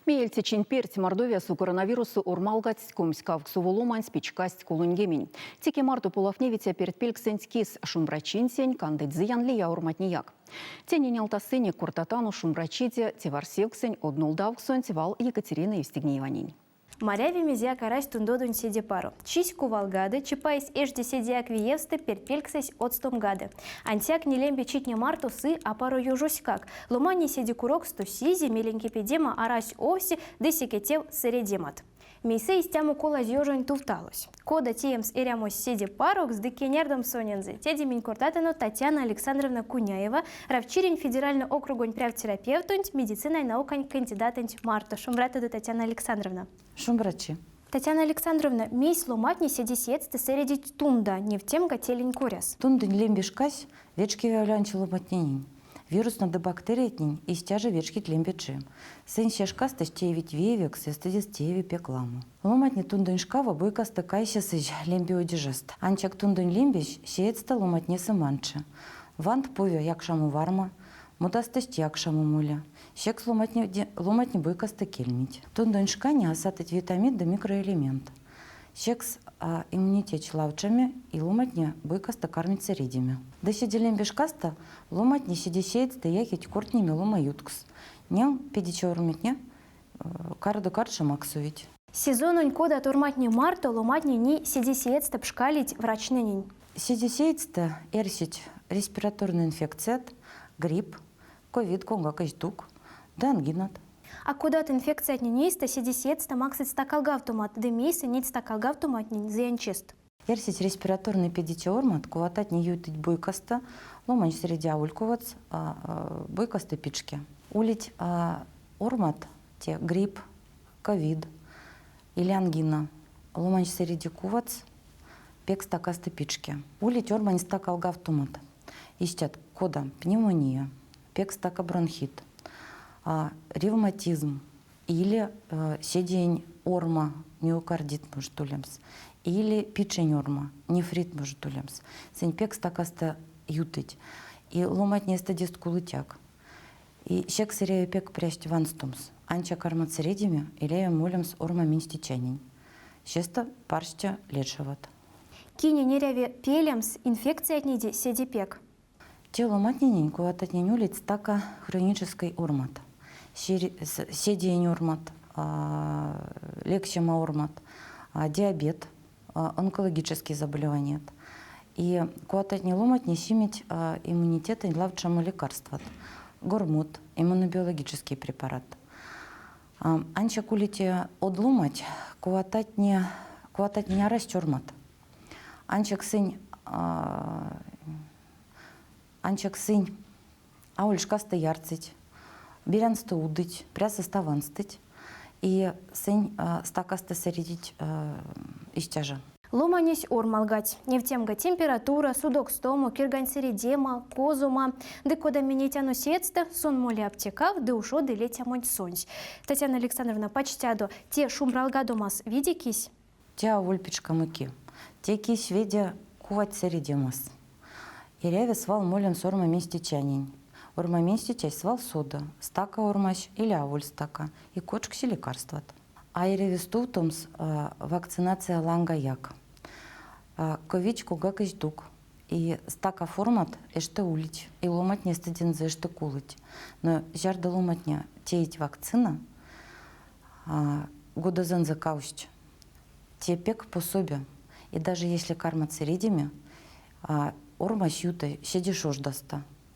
Меельце чинь перть Мордовиясо коронавируссо ормалгадсть 28 ломанть, пичкасть 30. Теке марто полавтневиця пертьпельксэнть кис шумбрачинтень кандыть зыян лия орматнеяк. Тенень алтасынек кортатано шумбрачиде теварсевксэнь од нолдавксонть вал Екатерина Евстигнееванень. Маряви, мезеяк арась тундодонть седе паро. Чись кувалгады, чипаесь эжди седеяк виевстэ, пертьпельксэсь одстомгады. Ансяк не лембе читне марто сы апаро ёжоськак. Ломанесь седе куроксто сизи, мелень кепедема арась овсе ды секе-тев сэредемат. Мейсэ истямо колазь ёжонь тувталось? Кода теемс эрямось седе парокс ды кенярдомс сонензэ? Теде минь кортатано Татьяна Александровна Куняева, Равчирень федеральной округонь прявт терапевтонть, медицинань наукань кандидатонть марто. Шумбратадо, Татьяна Александровна. Шумбрачи. Татьяна Александровна, мейсь ломантне седе сеедьстэ сэредить тунда, невтемга телень коряс? Тундонь лембе шкась вечкеви олянь ломантненень. Вирустнэ ды бактериятнень истя жо вечкить лембе чи. Сынь се шкастост теевить виевекс, эстэдест тееви пек ламо. Ломантне тундонь шкава бойкасто кайсесызь лембе одежаст. Ансяк тундонь лембесь сеедьстэ ломантнесэ манчи. Вант пуви якшамо варма, модастось якшамо моли. Секс ломантне, ломантне бойкасто кельмить. Тундонь шкане а сатыть витамин ды микроэлемент. Секс иммунитет лавчами и ломантне бойкасто кармить сэредеме. Ды седе лембе шкасто ломантне седе сеедьстэ якить кортнеме лома юткс. Нем педиця орматне карадо каршо максовить. Сезононь кодат орматне марто ломантне ней седе сеедьстэ пшкалить врачтненень. Седе сеедьстэ эрсить респираторной инфекцият, грипп, ковид, конгак тук ды ангинат. А кодат инфекциятнень эйстэ седе сеедьстэ максыть стакалгавтомат ды мейсэ неть стакалгавтоматнень зыянчист? Эрсить респираторной педиця ормат, кувататне ютыть бойкасто, ломань сэреди аволь куватьс, бойкасто пичке. Улить ормат, те грипп, ковид или ангина. Ломань сэреди куватьс, пек стакасто пичке. Улить ормань стакалгавтомат. Истят, кода пневмония, пек стака бронхит, ревматизм или седень орма, миокардит может улемс, или пичень орма, нефрит может улемс. Сынь пек стакасто ютыть. И ломатне эстэдест кулытяк. И секс эряви пек прясть ванстомс. Ансяк кармат сэредеме, эряви молемс орма менстицянень. Сестэ парсте лечават. Кинень эряви пелемс инфекциятнеде седе пек? Те ломантненень, кувататнень улить стака хронической ормат. Седеень ормат, лексема ормат, диабет, онкологические заболевания. И кувататне ломантне симить иммунитетэнь лавчамо лекарстват, гормот, иммунобиологический препарат. Ансяк улить од ломать, кувататне, кувататне арасть ормат. Ансяк сынь ансяк сынь аволь шкасто ярсыть, берянсто удыть, прясост ванстыть. И сынь стакасто сэредить истя же. Ломанесь ормалгадсь. Невтемга температура, судокстомо, киргань сэредема, козома. Ды кода минь нейтяно сеедьстэ, сон моли аптекав ды ушоды лецямонть сонсь. Татьяна Александровна, пачтядо, те шумбралгадомас виде кись? Те аволь пичкамо ки. Те кись виде кувать сэредемас. Эряви свал молемс ормаменстицянень. Ормаменстицясь свал соды, стака ормась или аволь стака, и кочкси лекарстват. А эряви стувтомс вакцинация лангаяк. Кович кугак тук. И стака формат эште улить, и ломатне эстэдензэ эште кулыть. Но зярдо ломатне теить вакцина, годозонзо кавсть, те пек пособие. И даже если кармат сэредеме, ормась юты седе шождасто.